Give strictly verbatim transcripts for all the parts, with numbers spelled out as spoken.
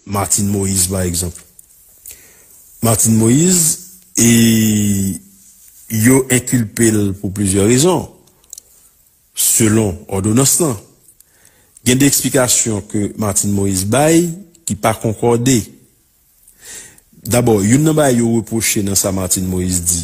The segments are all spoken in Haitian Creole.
Martine Moïse, pa egzanp. Martine Moïse, e yo enkilpe l pou plizyè rezon, selon òdonans lan. Gen de eksplikasyon ke Martine Moïse bay ki pa konkòde. Dabò, youn nan bagay yo repwoche nan sa Martine Moïse di,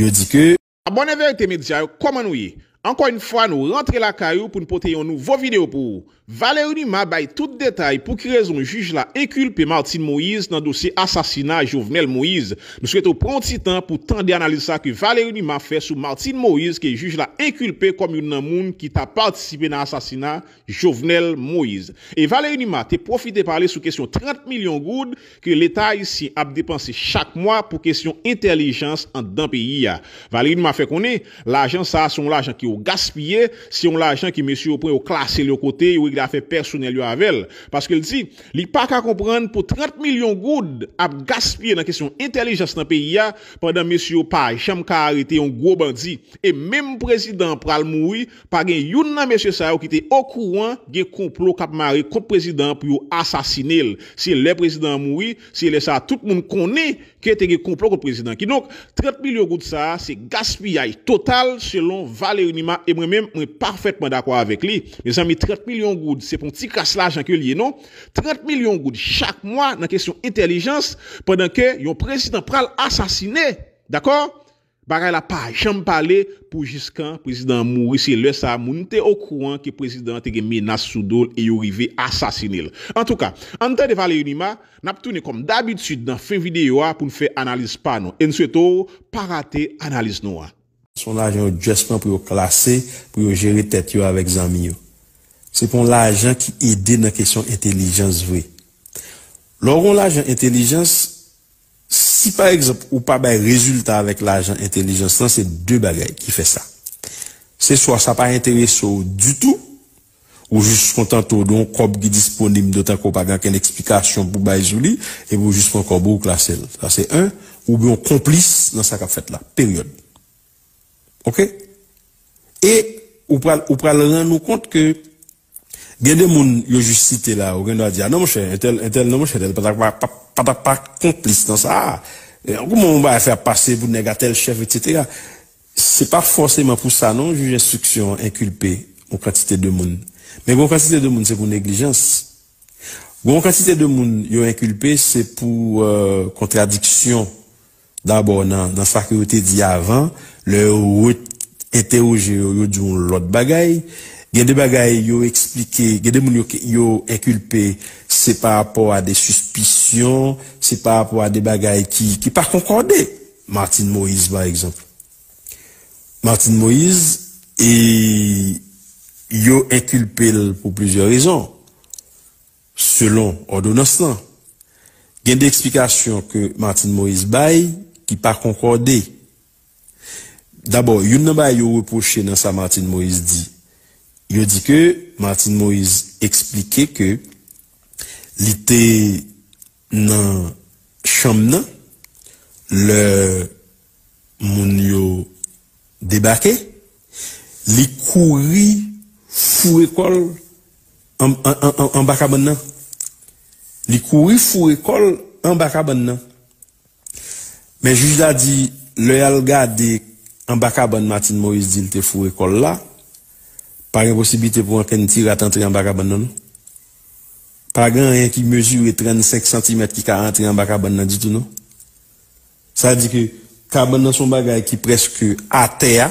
yo di ke Abòne Verite Media yo, kòman nou ye? Ankò yon fwa, nou rantre lakay ou pou n pote yon nouvo videyo pou ou. Valery Numa bay tout detay pou ki rezon jij la enkilpe Martine Moïse nan dosye asasina Jovenel Moïse. Nou swete w pran yon ti tan pou tande analiz sa ke Valery Numa fè sou Martine Moïse ke jij la enkilpe kòm youn nan moun ki ta patisipe nan asasina Jovenel Moïse. E Valery Numa te pwofite pale sou kesyon trant milyon goud ke Leta ayisyen ap depanse chak mwa pou kesyon entèlijans anndan peyi a. Valery Numa fè konnen lajan sa a se yon lajan ke yo gaspiye, se yon lajan ke mesye yo pran yo klase l yon kote, yo regle afè pèsonèl yo avè l. Paske l di, li pa ka konprann pou trant milyon goud ap gaspiye nan kesyon entèlijans nan peyi a, pandan mesye yo pa janm ka arete yon gwo bandi. E menm prezidan an pral mouri, pa gen youn nan mesye sa yo ki te okouran gen konplo k ap mare kont prezidan an pou yo asasine l. Se lè prezidan an mouri, se lè sa a tout moun konnen ke te gen konplo kont prezidan an. Kidonk, trant milyon goud sa a, se gaspiyaj total, selon Valery Numa, e mwen menm, mwen pafètman dakò avèk li. Mezanmi, trant milyon goud, se pa yon ti kras lajan ke l ye, non. Trant milyon goud chak mwa nan kesyon entèlijans, pandan ke yon prezidan pral asasine. Dakò? Bagay la pa janm pale pou jiskan prezidan an mouri. Se lè sa a moun te okouran ke prezidan an te gen menas sou do l e yo rive asasine l. Antouka, ann tande Valery Numa, n ap tounen kòm dabitid nan fen videyo a pou n fè analiz pa nou. E n swete w pa rate analiz nou an. Se yon lajan yo just pran pou yo klase, pou yo jere tèt yo avèk zanmi yo. Se pa yon lajan ki ede nan kesyon entèlijans vre. Lè w gen yon lajan entèlijans, si pa egzanp ou pa bay rezilta avèk lajan entèlijans lan, se de bagay ki fè sa. Se swa sa pa enterese w ditou, ou jis kontante w de yon kòb ki disponib, dotan ke w pa gen okenn eksplikasyon pou bay sou li, epi w jis pran kòb ou, w klase l. Sa se en, oubyen w konplis nan sa k ap fèt la. Peryòd. Oke? E ou pral, ou pral rann ou kont ke gen de moun yo jis site la, ou gen dwa di, "A non, monchè, entèl, entèl, non, monchè, entèl pa ta, pa, pa, pa ta pa konplis nan sa a. E kòman yon bagay fè ap pase pou nèg a tèl chèf, etsetera" Se pa fòseman pou sa, non, jij enstriksyon an enkilpe yon kantite de moun. Men gen yon kantite de moun, se pou neglijans. Gen yon kantite de moun yo enkilpe, se pou, euh, kontradiksyon. Dabò, nan, nan sa ke yo te di avan, lè yo re-, entèwoje yo, yo di yon lòt bagay. Gen de bagay yo eksplike, gen de moun yo, yo enkilpe, se pa rapò a de sispisyon, se pa rapò a de bagay ki, ki pa konkòde. Martine Moïse, pa egzanp. Martine Moïse, e yo enkilpe l pou plizyè rezon, selon òdonans lan. Gen de eksplikasyon ke Martine Moïse bay ki pa konkòde. Dabò, youn nan bagay yo repwoche nan sa Martine Moïse di, yo di ke Martine Moïse eksplike ke li te nan chanm nan lè moun yo debake, li kouri foure kò l an, an, an, an, anba kabann nan. Li kouri foure kò l anba kabann nan. Men jij la di, lè y al gade anba kabann Martine Moïse di l te foure kò l la, pa gen posiblite pou ankenn ti rat antre anba kabann nan, non. Pa gen anyen ki mezire trannsenk santimèt ki ka antre anba kabann nan ditou, non. Sa di ke kabann nan se yon bagay ki prèske atè a,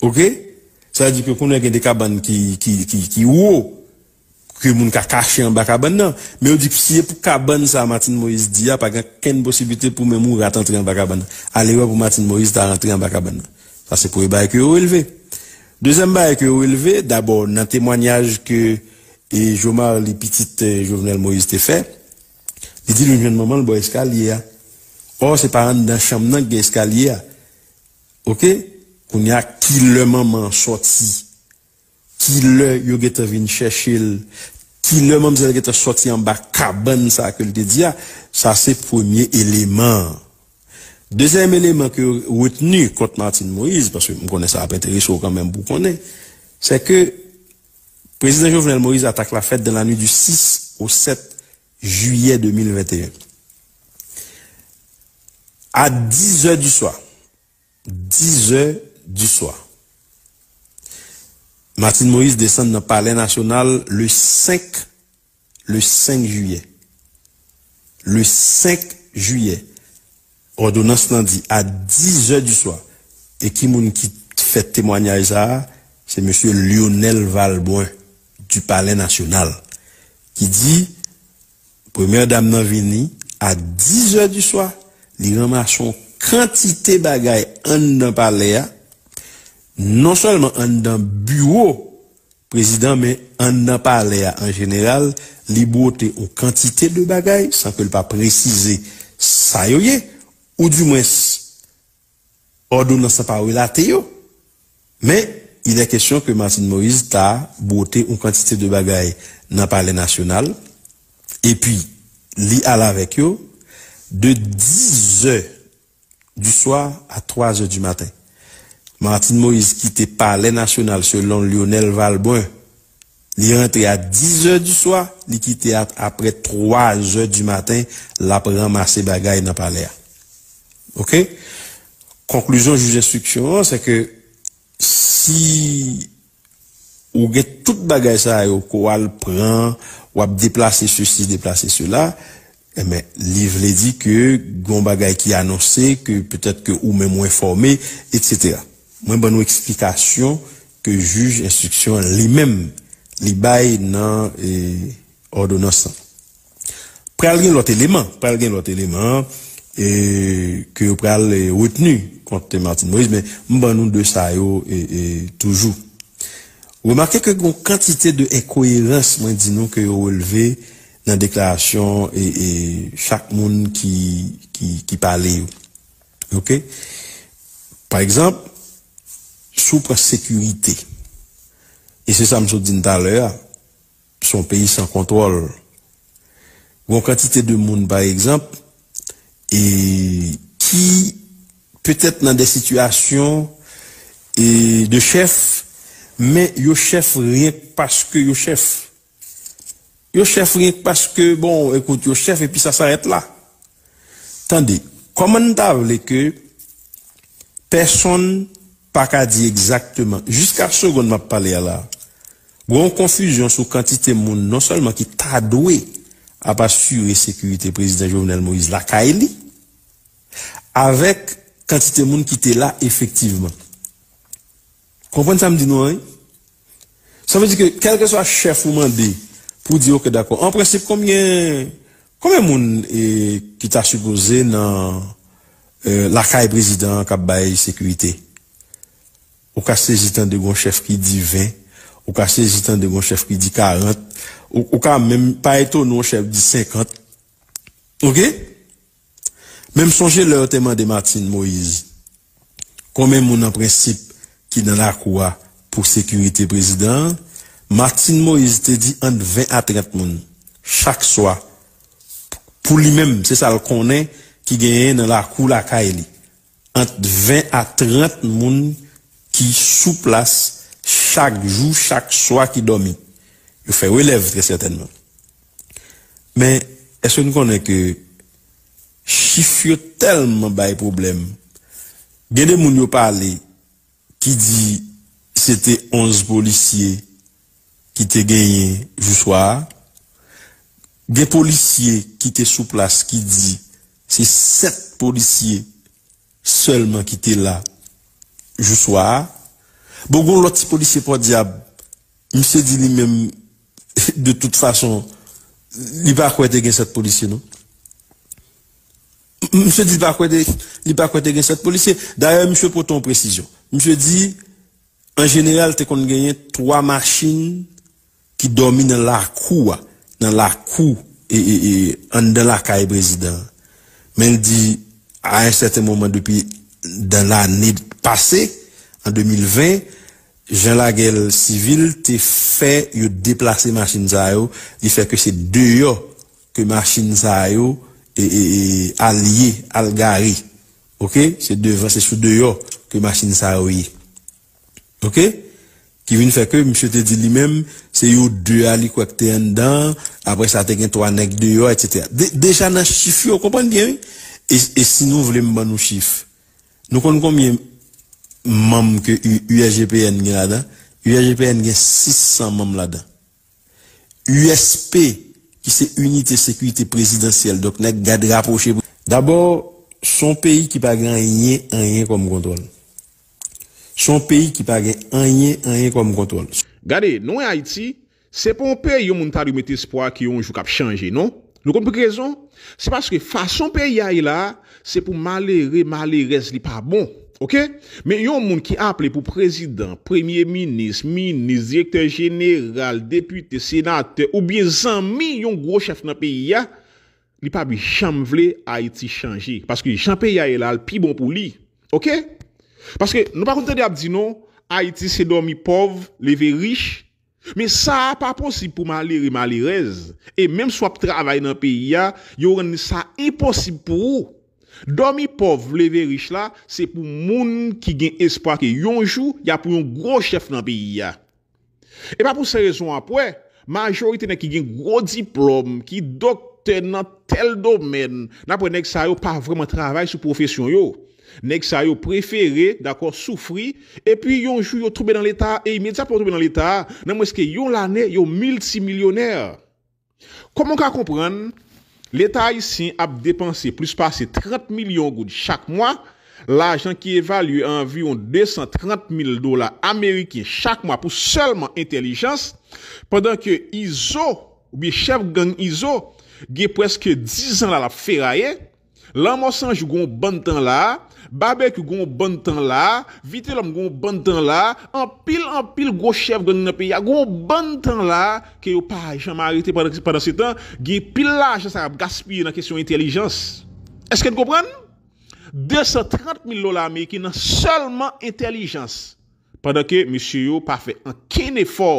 oke? Sa di ke kounye a gen de kabann ki, ki, ki, ki wo, ke moun ka kache anba kabann nan. Men yo di, si se pou kabann sa Martine Moïse di a, pa gen kenn posiblite pou menm yon rat antre anba kabann nan. Alerè pou Martine Moïse ta rantre anba kabann nan. Sa se premye bagay ke yo relve. Dezyèm bagay ke yo relve, dabò, nan temwanyaj ke, e, Jomarly, pitit, e, Jovenel Moïse te fè, li di l vin jwenn manman l bò eskalye a. Ò, se pa anndan chanm nan ki gen eskalye a. Oke? Kounye a, kilè manman an sòti? Kilè yo gentan vin chèche l? Kilè manmzèl gentan sòti anba kabann sa ke l te di a? Sa se premye eleman an. Dezyèm eleman ke yo retni kont Martine Moïse, paske m konnen sa ap enterese w kanmenm pou w konnen, se ke prezidan Jovenel Moïse, atak la fèt dans la nuit du six au sept juillet deux mille vingt et un. À dix heures du soir, dix heures du soir, Martine Moïse desann nan Palè Nasyonal le cinq, le cinq juillet. Le cinq juillet, òdonans lan di à dix heures du soir. E ki moun ki fè temwanyaj sa a? Se mesye Lionel Valbrun du Palais National, ki di premyè dam nan vini à dix heures du soir, li ranmase yon kantite bagay anndan palè a, non sèlman anndan biwo prezidan, men anndan palè a an jeneral, li bwote yon kantite de bagay, san ke l pa presize sa yo ye, ou dimwens òdonans lan pa relate yo. Men, il est question que Martine Moïse ta bwote yon kantite de bagay nan Palè Nasyonal, epi li al avèk yo de dix heures du soir à trois heures du matin. Martine Moïse kite Palè Nasyonal, selon Lionel Valbrun, li rantre à dix heures du soir, li kite a, après trois heures du matin, l ap ranmase bagay nan palè a. OK? Konklizyon jij enstriksyon an, se ke si ou gen tout bagay sa yo ke w al pran, w ap deplase sesi, deplase sela, enben, li vle di ke gen yon bagay ki anonse, ke petèt ke ou menm ou enfòme, etsetera. Mwen ban nou eksplikasyon ke jij enstriksyon an li menm, li bay nan, e, òdonans lan. Pral gen lòt eleman, pral gen lòt eleman, e, ke yo pral, e, retni kont Martine Moïse, men m ban nou de sa yo, e, e, toujou. Remake ke gen yon kantite de enkoyerans, mwen di nou, ke yo relve nan deklarasyon, e, e, chak moun ki, ki, ki pale yo. OK? Pa egzanp, si w pran sekirite, e se sa m sot di n talè a, se yon peyi san kontwòl. Gen yon kantite de moun, pa egzanp, e ki petèt nan de sitiyasyon, e, de chèf, men yo chèf ryen k paske yo chèf. Yo chèf ryen k paske, bon, ekout, yo chèf epi sa s'arrête là. Tande, kòman n ta vle ke pèsonn pa ka di egzakteman, jiska segonn m ap pale a la, gen yon konfizyon sou kantite moun non sèlman ki ta dwe ap asire sekirite prezidan Jovenel Moïse lakay li, avèk kantite moun ki te la efektivman. Konprann sa m di nou an, wi? Sa vle di ke kèlkeswa chèf ou mande pou di, OK, dakò. An prensip, konbyen, konbyen moun, e, ki ta sipoze nan, e, lakay prezidan an k ap bay sekirite? Ou ka sezi tande gon chèf ki di ven, ou ka sezi tande gon chèf ki di karant, ou, ou ka menm pa etone yon chèf di senkant. OK? Men m sonje lè yo te mande Martine Moïse konbyen moun an prensip ki nan lakou a pou sekirite prezidan an, Martine Moïse te di ant ven a trant moun chak swa pou li menm, se sa l konnen ki genyen nan lakou lakay li. Ant ven a trant moun ki sou plas chak jou, chak swa ki dòmi. Yo fè relèv, trè sètènman. Men, èske nou konnen ke chif yo tèlman bay pwoblèm? Gen de moun yo pale ki di se te onz polisye ki te genyen jou swa a. Gen polisye ki te sou plas ki di se sèt polisye sèlman ki te la jou swa a. Bon, gen yon lòt ti polisye pòdyab, misye di li menm, de tout fason, li pa kwè te gen sèt polisye, non. M-, misye di li pa kwè te, li pa kwè te gen sèt polisye. Dayè, misye pote yon presizyon. Misye di, an jeneral, te konn genyen twa machin ki dòmi nan lakou a, nan lakou, e, e, e, anndan lakay prezidan an. Men l di, à un certain moment, depi dan lane pase, an de mil ven, jan lagè sivil te fè yo deplase machin sa yo, li fè ke se deyò ke machin sa yo, e, e, e, al ye, al gare. Oke? Se devan, se sou deyò ke machin sa yo ye. Oke? Ki vin fè ke misye te di li menm, se yo de a li kwè k te anndan, apre sa te gen twa nèg deyò, etsetera. De, deja nan chif yo, konprann byen, wi. E, e si nou vle m ban nou chif, nou konn konbyen manm ke U-, U S G P N gen ladan? U S G P N gen sis san manm ladan. U S P, ki se Inite Sekirite Prezidansyèl, donk nèg gad rapwoche. Dabò, se yon peyi ki pa gen anyen, anyen kòm kontwòl. Se yon peyi ki pa gen anyen, anyen kòm kontwòl. Gade, nou wè Ayiti, se pa yon peyi yon moun ta dwe mete espwa ke yon jou k ap chanje, non. Nou konn pou ki rezon? Se paske fason peyi a ye la, se pou malere, malerèz li pa bon. Oke? Men yon moun ki aple pou prezidan, premye minis, minis, direktè jeneral, depite, senatè, oubyen zanmi yon gwo chèf nan peyi a, li p ap janm vle Ayiti chanje. Paske jan peyi a ye la, l pi bon pou li. Oke? Paske nou pa konn tande y ap di non, Ayiti se dòmi pòv, leve rich. Men sa a pa posib pou malere, malerèz. E menm si w ap travay nan peyi a, yo rann sa enposib pou ou. Dòmi pòv, leve rich la, se pou moun ki gen espwa ke yon jou, y ap yon gwo chèf nan peyi a. E pa pou sèl rezon an, w ap wè, majorite nèg ki gen gwo diplòm, ki doktè nan tèl domèn, n ap wè nèg sa yo pa vrèman travay sou pwofesyon yo. Nèg sa yo prefere, dakò, soufri, epi yon jou yo tonbe nan leta, e imedyatman yo tonbe nan leta, nan mwens ke yon lane, yo miltimilyonè. Kòman w ka konprann Leta ayisyen ap depanse plis pase trant milyon goud chak mwa, lajan ki evalye a anviwon de san trant mil dola ameriken chak mwa pou sèlman entèlijans, pandan ke Izo, oubyen chèf gang Izo, gen prèske diz an la l ap feraye, Lanmò San Jou gen yon bann tan la, Babekyou gen yon bann tan la, Vitelòm gen yon bann tan la, anpil, anpil gwo chèf gang nan peyi a gen yon bann tan la ke yo pa janm arete. Pandan, pandan se tan, gen pil lajan sa ap gaspiye nan kesyon entèlijans. Èske n konprann? De san trant mil dola ameriken nan sèlman entèlijans, pandan ke mesye yo pa fè ankenn efò.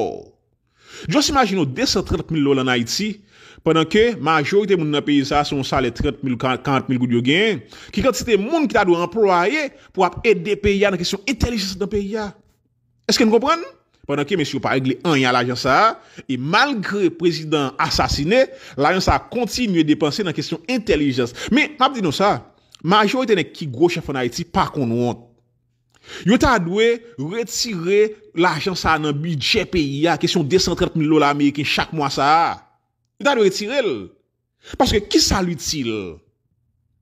Just imajine w de san trant mil dola an Ayiti, pandan ke majorite moun nan peyi sa a se yon salè trant mil, karant mil goud yo genyen. Ki kantite moun ki ta dwe anplwaye pou ap ede peyi a nan kesyon entèlijans nan peyi a? Èske n konprann? Pandan ke mesye yo pa regle anyen a lajan sa a, e malgre prezidan an asasine, lajan sa a kontinye depanse nan kesyon entèlijans. Men, m ap di nou sa, majorite nèg ki gwo chèf ann Ayiti pa konn wont. Yo ta dwe retire lajan sa a nan bidjè peyi a, kesyon de san trant mil dola ameriken chak mwa sa a. Yo ta dwe retire l. Paske kisa l itil?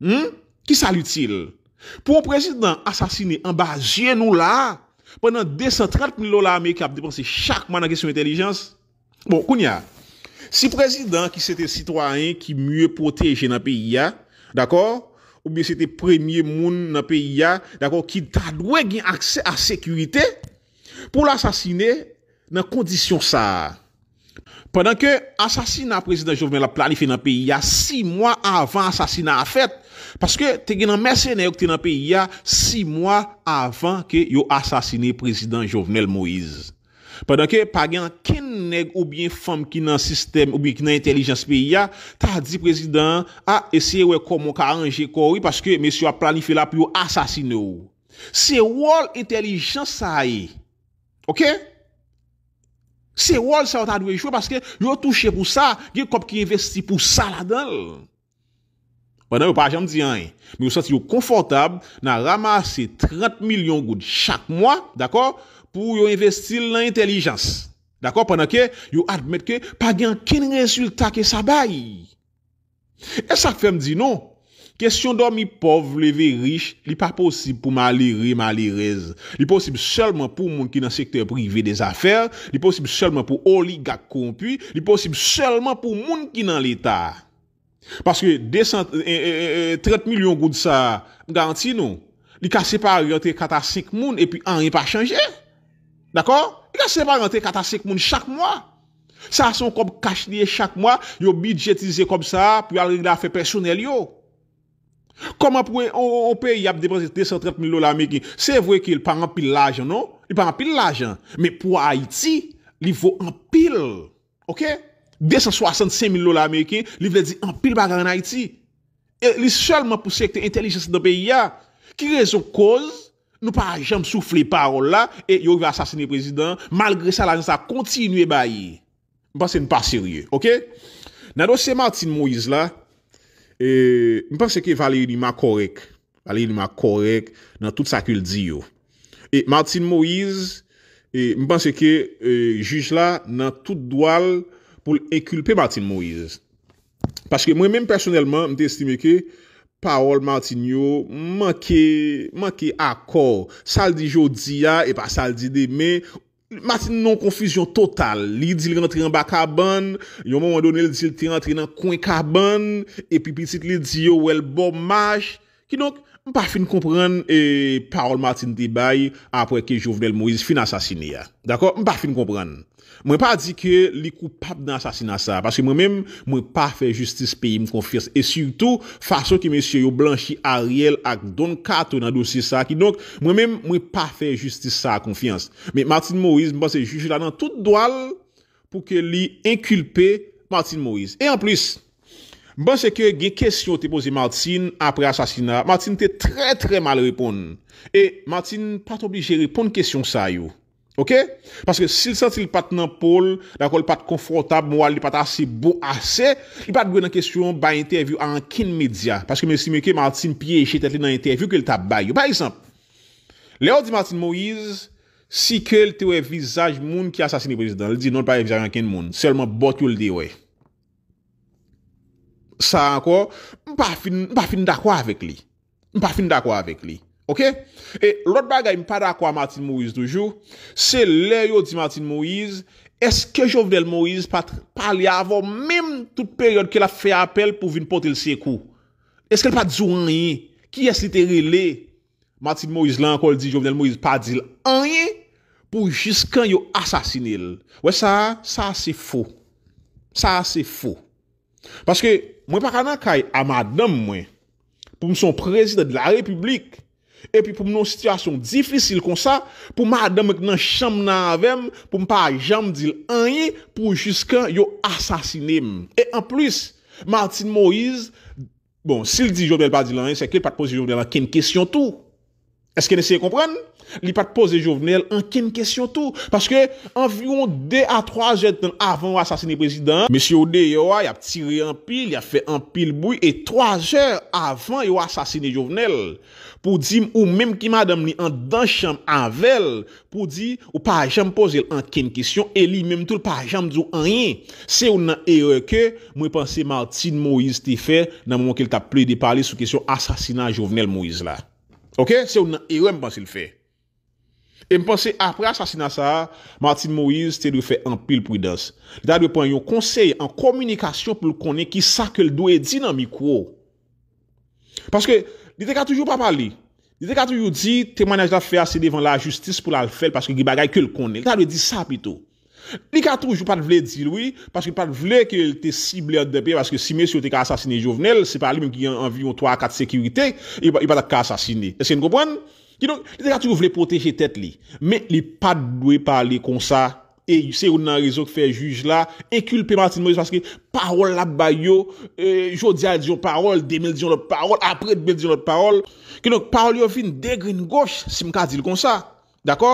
Hmm? Kisa l itil? Pou yon prezidan asasine anba zye nou la a, pandan de san trant mil dola ameriken ap depanse chak mwa nan kesyon entèlijans? Bon, kounye a, si prezidan ki se te sitwayen ki mye pwoteje nan peyi a, dakò, oubyen se te premye moun nan peyi a, dakò, ki ta dwe gen aksè a sekirite, pou l asasine nan kondisyon sa a. Pandan ke asasina prezidan Jovenel ap planifye nan peyi a sis mwa avan asasina a fèt, paske te gen nan mèsenè yo ki te nan peyi a sis mwa avan ke yo asasine prezidan Jovenel Moïse. Pandan ke pa gen ankenn nèg oubyen fanm ki nan sistèm oubyen ki nan entèlijans peyi a, ta di prezidan an, a, eseye wè kòman w ka ranje kò w wi, paske mesye yo ap planifye la pou yo asasine w. Se wòl entèlijans sa a ye. Oke? Se wòl sa yo ta dwe jwe paske yo touche pou sa, gen kòb ki envesti pou sa ladan l. Pandan yo pa janm di anyen, men yo santi yo konfòtab nan ranmase trant milyon goud chak mwa, dakò, pou yo envesti l nan entèlijans. Dakò, pandan ke yo admèt ke pa gen ankenn rezilta ke sa bay. E sa k fè m di nou, kesyon dòmi pòv, leve rich, li pa posib pou malere, malerèz. Li posib sèlman pou moun ki nan sektè prive dèzafè, li posib sèlman pou oligak kowonpi, li posib sèlman pou moun ki nan Leta. Paske de san, e, e, e, e, trant milyon goud sa a, m garanti nou, li ka separe ant kat a senk moun epi anyen pa chanje. Dakò? Li ka separe ant kat a senk moun chak mwa. Sa a se yon kòb kach li ye chak mwa, yo bidjetize kòb sa a pou y al regle afè pèsonèl yo. Kòman pou yon, yon, yon peyi ap depanse de san trant mil dola ameriken? Se vre ke l pa anpil lajan non, li pa anpil lajan, men pou Ayiti, li vo anpil. Oke? De san swasannsenk mil dola ameriken, li vle di anpil bagay ann Ayiti. E li sèlman pou sektè entèlijans nan peyi a. Ki rezon k koz Nou pa janm soufle pawòl la, e yo rive asasine prezidan an. Malgre sa, lajan sa kontinye bay. M panse n pa serye, oke? Nan dosye Martine Moïse la, e, m panse ke Valéry Numa kòrèk. Valéry Numa kòrèk nan tout sa ke l di yo. E Martine Moïse, e, m panse ke, e, jij la nan tout dwa l pou l enkilpe Martine Moïse. Paske mwen menm pèsonèlman, m te estime ke pawòl Martine yo manke, manke akò. Sa l di jodi a, e pa sa l di demen. Martine nan yon konfizyon total. Li di l rantre anba kabann, yon moman done l di l te rantre nan kwen kabann, epi pitit li di yo wè l bò mach. Kidonk, m pa fin konprann, e, pawòl Martine te bay apre ke Jovenel Moïse fin asasine a. Dakò? M pa fin konprann. Mwen pa di ke li koupab nan asasina sa, paske mwen menm, mwen pa fè jistis peyi m konfyans. E sitou, fason ke mesye yo blanchi Ariel ak Don Kato nan dosye sa, kidonk, mwen menm, mwen pa fè jistis sa konfyans. Men Martine Moïse, m panse jij la nan tout dwa l pou ke li enkilpe Martine Moïse. E anplis, m panse ke gen kesyon yo te poze Martine apre asasina. Martine te trè, trè mal reponn. E Martine pa t oblije reponn kesyon sa yo. Oke? Paske si l santi l pa t nan po l, dakò, l pa t konfòtab, moral li pa t ase bon ase, li pa t dwe nan kesyon bay entèvyou a ankenn medya. Paske m estime ke Martine pyeje tèt li nan entèvyou ke l t ap bay yo. Pa egzanp, lè yo di Martine Moïse, si ke l te wè vizaj moun ki asasine prezidan, l di non, l pa wè vizaj ankenn moun. Sèlman bòt yo l te wè. Sa ankò, m pa fin, m pa fin dakò avèk li. M pa fin dakò avèk li. Oke? E lòt bagay, m pa dakò a Martine Moïse toujou. Se lè yo di Martine Moïse, èske Jovenel Moïse pa t pale avè w menm tout peryòd ke l ap fè apèl pou vin pote l sekou? Èske l pa t di w anyen? Kiyès li te rele? Martine Moïse la ankò, l di Jovenel Moïse pa di l anyen pou jiskan yo asasine l. Wè sa, sa se fo. Sa se fo. Paske mwen pa ka nan kay a madanm mwen, pou m se yon prezidan de la repiblik, epi pou m nan yon sitiyasyon difisil konsa, pou madanm mwen k nan chanm nan avè m, pou m pa janm di l anyen pou jiskan yo asasine m. E anplis, Martine Moïse, bon, si l di Jovenel pa di l anyen, se ke l pa t poze Jovenel ankenn kesyon tou. Èske n eseye konprann? Li pa t poze Jovenel ankenn kesyon tou. Paske anviwon de a twa zè tan avan yo asasine prezidan an, mesye yo deyò a, y ap tire anpil, y ap fè anpil bri, e twa zè avan yo asasine Jovenel, pou di m ou menm ki madanm li anndan chanm avè l, pou di ou pa janm poze l ankenn kesyon, e li menm tou l pa janm di w anyen. Se youn nan erè ke mwen panse Martine Moïse te fè nan moman ke l t ap plede pale sou kesyon asasina Jovenel Moïse la. Oke? Se youn nan erè m panse l fè. E m panse apre asasina sa a, Martine Moïse te dwe fè anpil pridans. Li ta dwe pran yon konsey an kominikasyon pou l konnen ki sa ke l dwe di nan mikwo. Paske li te ka toujou pa pale. Li te ka toujou di temwayaj l ap fè a se devan lajistis pou l al fè l paske gen bagay ke l konnen. Li ta dwe di sa pito. Li ka toujou pa t vle di l wi, paske l pa t vle ke l te sible anndan peyi a, paske si mesye yo te ka asasine Jovenel, se pa li menm ki gen anviwon twa a kat sekirite, li pa, li pa t ap ka asasine. Èske n konprann? Kidonk, li te ka toujou vle pwoteje tèt li. Men li pa t dwe pale konsa. E se youn nan rezon k fè jij la enkilpe Martine Moïse, paske pawòl l ap bay yo, e, jodi a l di yon pawòl, demen l di yon lòt pawòl, apre demen l di yon lòt pawòl. Kidonk, pawòl yo vin degrenn goch, si m ka di l konsa. Dakò?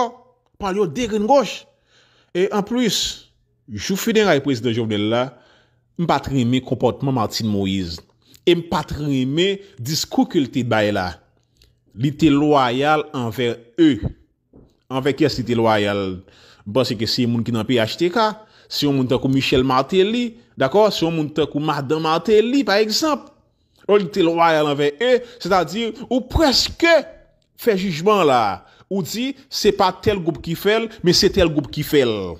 Pawòl yo degrenn goch. E anplis, jou fineray prezidan Jovenel la, m pa t renmen konpòtman Martine Moïse. E m pa t renmen diskou ke l te bay la. Li te lwayal anvè E. Anvè kiyès li te lwayal? M panse ke se moun ki nan P H T K. Se yon moun tankou Michel Martelly, dakò? Se yon moun tankou madan Martelly, pa egzanp. Lè li te lwayal anvè E, sètadi ou prèske fè jijman la. Ou di, se pa tèl gwoup ki fè l, men se tèl gwoup ki fè l.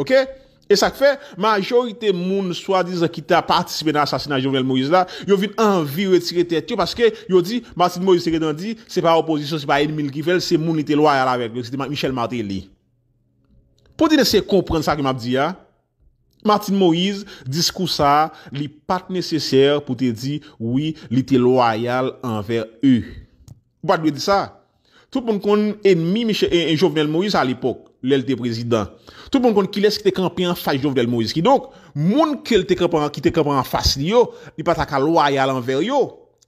Oke? E sa k fè, majorite moun swadizan ki ta patisipe nan asasina Jovenel Moïse la, yo vin anvi retire tèt yo paske yo di, Martine Moïse te gentan di, se pa opozisyon, se pa ènmi l ki fè l, se moun li te lwayal avèk yo, se te Ma-, Michel Martelly. Pou di n eseye konprann sa ke m ap di a, Martine Moïse, diskou sa a, li pa t nesesè pou te di, wi, li te lwayal anvè E. Ou pa t dwe di sa. Tout moun konn ènmi Michel, e, e, Jovenel Moïse alepòk, lè l te prezidan. Tout moun konn kilès ki te kanpe anfas Jovenel Moïse. Kidonk, moun ke l te kanpe, ki te kanpe anfas li yo, li pa ta ka lwayal anvè yo.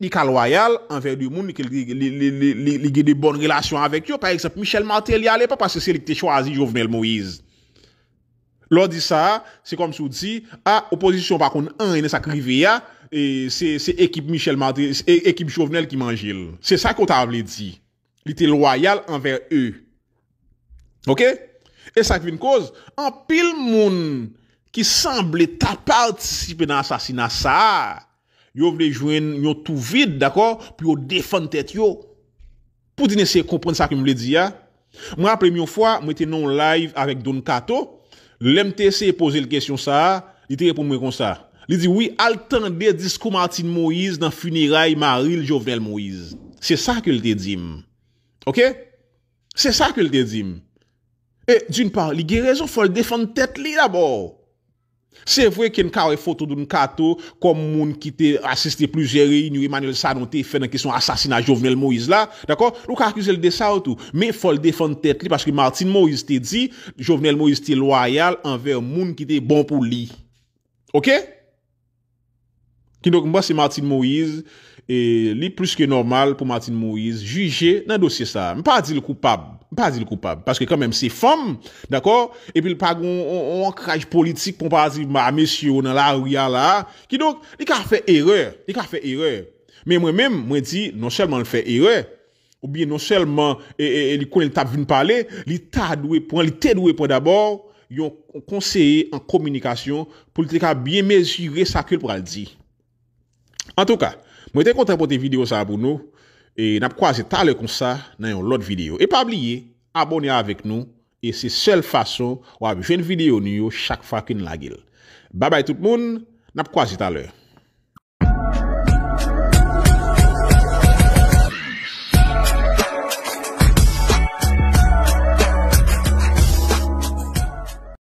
li ka lwayal anvè de moun ke li, li, li, li, li, li gen de bòn relasyon avèk yo. Pa egzanp, Michel Martelly alepa, paske se li ki te chwazi Jovenel Moïse. Lè w di sa, se kòmsi w di, a, opozisyon pa konn anyen nan sa k rive a, e se, se ekip Michel Martelly, e, ekip Jovenel ki manje l. Se sa ke w ta vle di. Li te lwayal anvè e. Oke? E sa k vin koz, anpil moun ki sanble ta patisipe nan asasina sa a, yo vle jwenn yon tou vid, dakò, pou yo defann tèt yo. Pou di n eseye konprann sa ke m vle di a. Mwen raple m yon fwa, mwen te nan yon live avèk Don Kato. Lè m te eseye poze l kesyon sa a, li te reponn mwen konsa. Li di, wi, al tande diskou Martine Moïse nan fineray mari l Jovenel Moïse. Se sa ke l te di m. Oke? Se sa ke l te di m. E, d'une part, li gen rezon, fò l defann tèt li dabò. Se vre ke n ka wè foto Don Kato kòm moun ki te asiste plizyè reyinyon Emmanuel Sanon te fè nan kesyon asasina Jovenel Moïse la, dakò? Ou ka akize l de sa tou, men fò l defann tèt li, paske Martine Moïse te di Jovenel Moïse te lwayal anvè moun ki te bon pou li. Oke? Kidonk, m panse Martine Moïse, e, li plis ke nòmal pou Martine Moïse jije nan dosye sa a. M pa di l koupab. M pa di l koupab. Paske kanmenm se fanm, dakò? Epi l pa gen yon, yon, yon ankraj politik pou pa di, a, mesye yo nan lari a la. Kidonk, li ka fè erè. Li ka fè erè. Men mwen menm, mwen di, non sèlman l fè erè, oubyen non sèlman, e, e, e, li konnen li t ap vin pale, li ta dwe pran, li te dwe pran dabò yon konseye an kominikasyon pou li te ka byen mezire sa ke l pral di. Antouka, mwen te kontan pote videyo sa a pou nou, e n ap kwaze talè konsa nan yon lòt videyo. E pa bliye, abòne avèk nou, e se sèl fason w ap jwenn videyo nou yo chak fwa ke n lage l. Babay tout moun, n ap kwaze talè.